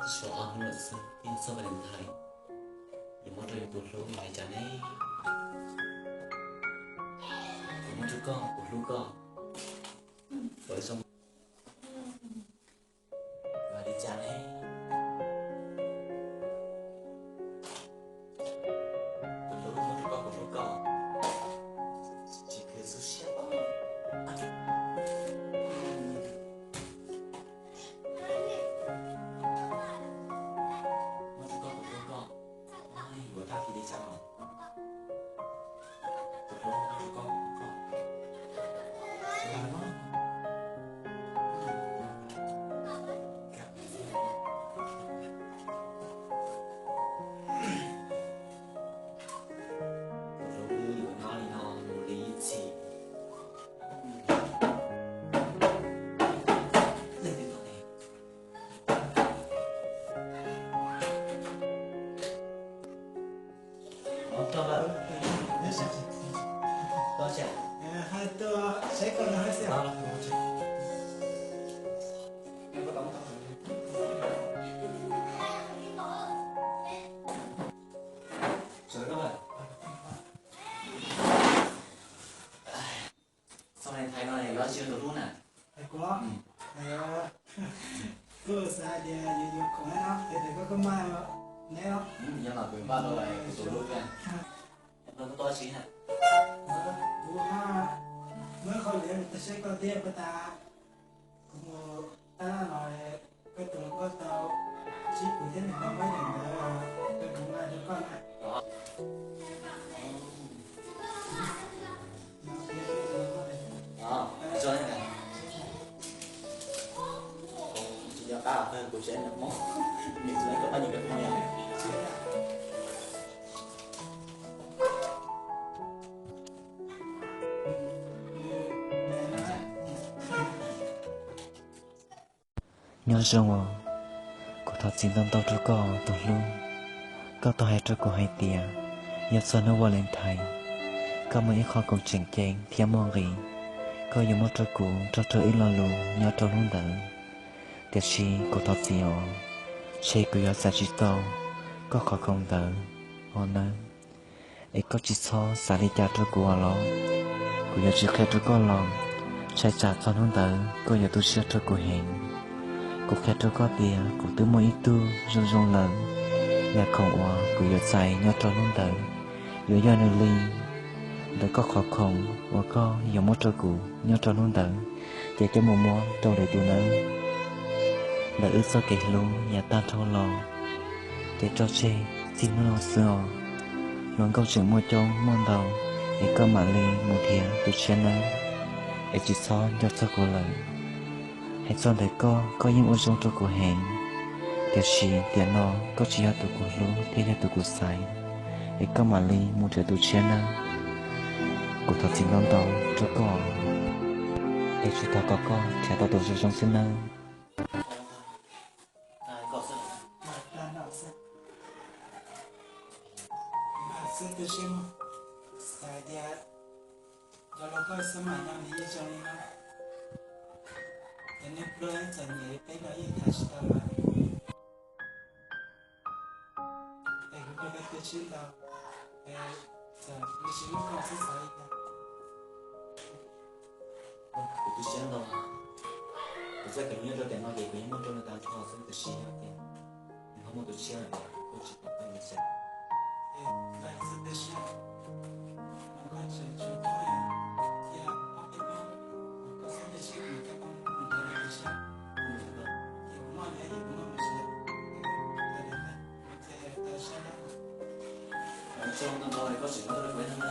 Tshuav ob hnub lawm xwb thiaj txog Valentine, yuav muab rau yus tus hlub mus li cas ne? Kuv muab rau koj, kuv hlub koj. Ua zoo, mus li cas ne? Kuv hlub, muab rau koj, kuv hlub koj. Tsis khwv xub siab os. Muab rau koj, kuv hlub koj. Ua tag kis li cas os. Kuv hlub, muab rau koj, kuv hlub koj. Kuv hlub, wb yuav nyob li no mus li ib txhis. Txog Valentine no yus yuav tsis yog tus hlub na? Kuv, kuv xav hais tias yus yuav khoom no, ces koj, koj maj neb os. Yog mas kuv npaj rau kuv tus hlub thiab. Koj tuaj tsis na? Kuv muab qhov liam mus tag saib koj thiab puas tas. Kuv mus tab laj los koj tus koj tau tsib puas thiab nws tau pab yam ntawd, koj tus maj rau koj na. Tsis nco qab kuv tsis ntseeg Hmoob, nws tsis ntseeg koj pab nws peb Hmoob yom. Nyob zoo os, kuv thov txim ntau ntau rau koj tus hlub. Koj tau hais rau kuv hais tias yog txog hnub Valentine, koj muaj ib qho khoom tseem ceeb thiab muaj nqis, koj yuav muab rau kuv nrog rau ib lo lus nyob rau hnub ntawd. Tiam sis kuv thov txim os, ntshe kuv yuav txais tsis tau koj qhov khoom ntawd os nawb. Es koj tsis txhob xav li cas rau kuv os los. Kuv yuav tsis qhia rau koj los, ntshai tsam txog hnub ntawd koj yuav tu siab rau kuv heev. Kuv qhia rau koj tias kuv twb muaj ib tug zoo zoo lawm, yam khoom uas kuv yuav txais nyob rau hnub ntawd yuav yog nws li ntawm koj qhov khoom uas koj yuav muab rau kuv nyob rau hnub ntawd, ces coj mus muab rau lwm tus nawb. Ntawm wb txoj kev hlub yav tag nrho los, ces tso tseg txij hnub no xwb os. Hluas nkauj tseem muaj coob muaj ntau, es koj mam li mus nrhiav tus tshiab nawb, es tsis txhob nco txog kuv lawm. Hais txog ntawm koj, koj yeej ua zoo rau kuv heev, tiam sis tiam no koj tsis yog tus kuv hlub thiab yog tus kuv xaiv, es koj mam li mus nrhiav tus tshiab nawb. Kuv thov txim ntau ntau rau koj, es tsuas thov kom koj nrhiav tau tus zoo zoo xwb nawb. Kuv tu siab ntau, kuv txoj kev hlub nyob rau tiam no ces kuv yeej muaj rau nws tag nrho xwb, tiam sis yog tias nws ho muaj tus tshiab lawm, kuv tsis pom qab yuav ua li cas. Ua tsaug ntau ntau li koj tseem muab rau kuv ib leeg na.